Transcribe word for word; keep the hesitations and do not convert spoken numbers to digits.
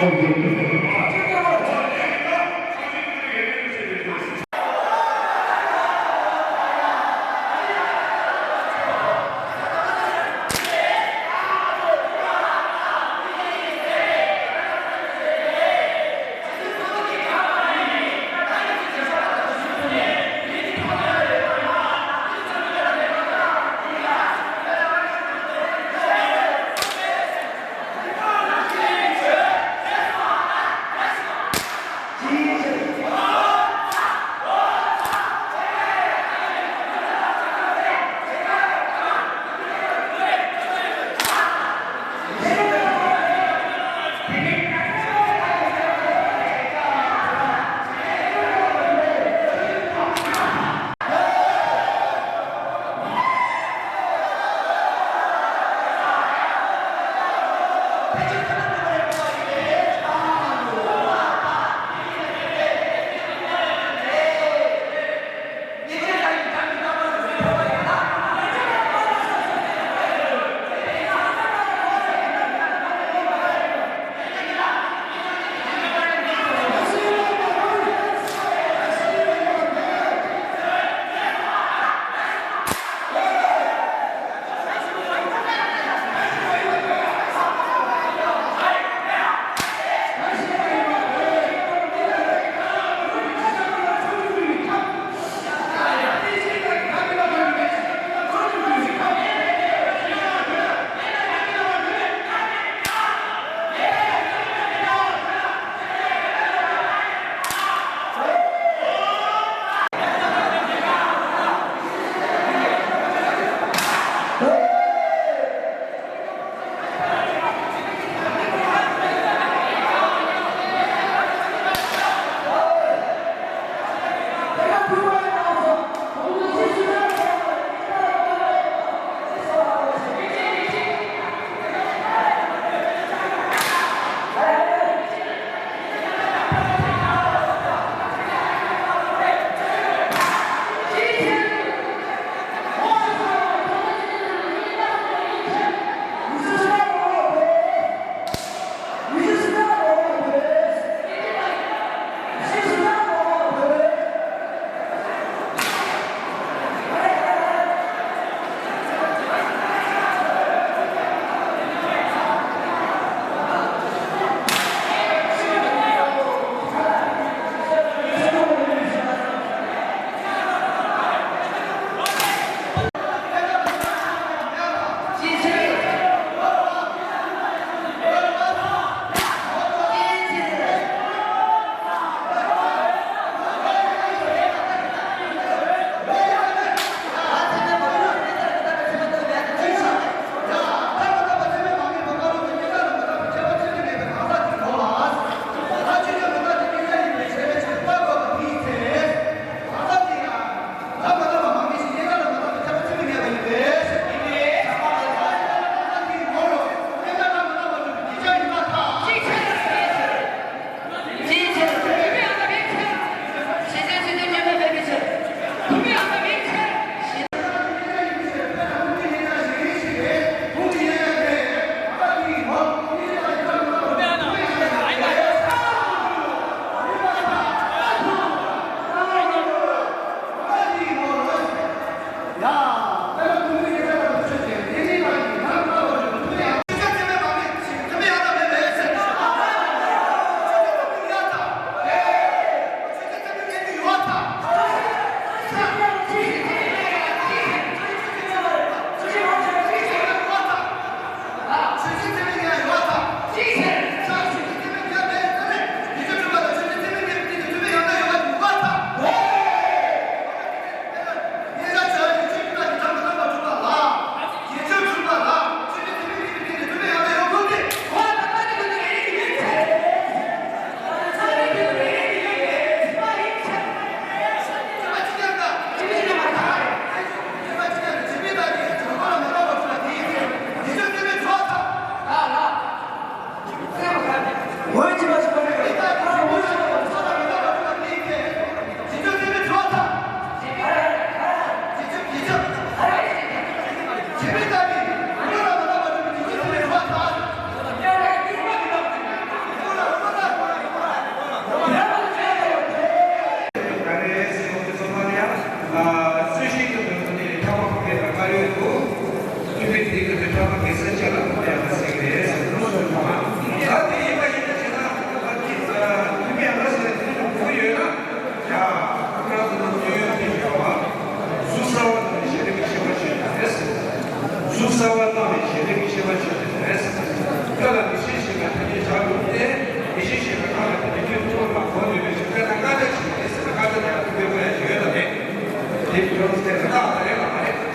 ཨོ་ཡེ། དེ་གི་དེ་ཕྲ་མ་གེ་སར་ཆེ་ལ་ཁོ་ཡང་ན་ཟེར་གི་རེད་ཟེར་ནོ་སོང་མ། ད་དེ་ཡིན་པ་ཡིན་ན་ཅི་ན་ད་དེ་ཐུ་མི་ཡང་ན་ཟེར་དེ་ནི་བུ་ཡོད་ན་ཡ་ཁོ་རང་ཚོ་ནང་དུ་ཡོད་དེ་ཡོད་པ། གཟུགས་གསར་བ་དང་ཞལ་རས་ཀྱི་ཤེས་པ་ཆོས་ཅན་རེད་ཟེར། གཟུགས་གསར་བ་དང་ཞལ་རས་ཀྱི་ཤེས་པ་ཆོས་ཅན་རེད་ཟེར། ཀ་ལ་མི་ཤེས་ཤེས་པ་ཐ་སྙད་བཞག་དགོས་ཏེ། མི་ཤེས་ཤེས་པ་ཁ་ལ་དེ་ནི་ཁྱོད་ཐུ་མི་མ་གོ་ནུས་པའི་ཕྱིར་ཀ་ན་ཀ་ད་ཆི་རེད་ཟེར་ན་ཀ་ད་ནི་ཨ་ཁུ་པའི་གོ་ཡ་ཞིག་ཡོད་ད་རེད། དེ་ཁྱོད་རང་ཚོ་དེ་ན་ཏག་ཏག་རེད་མ་རེད།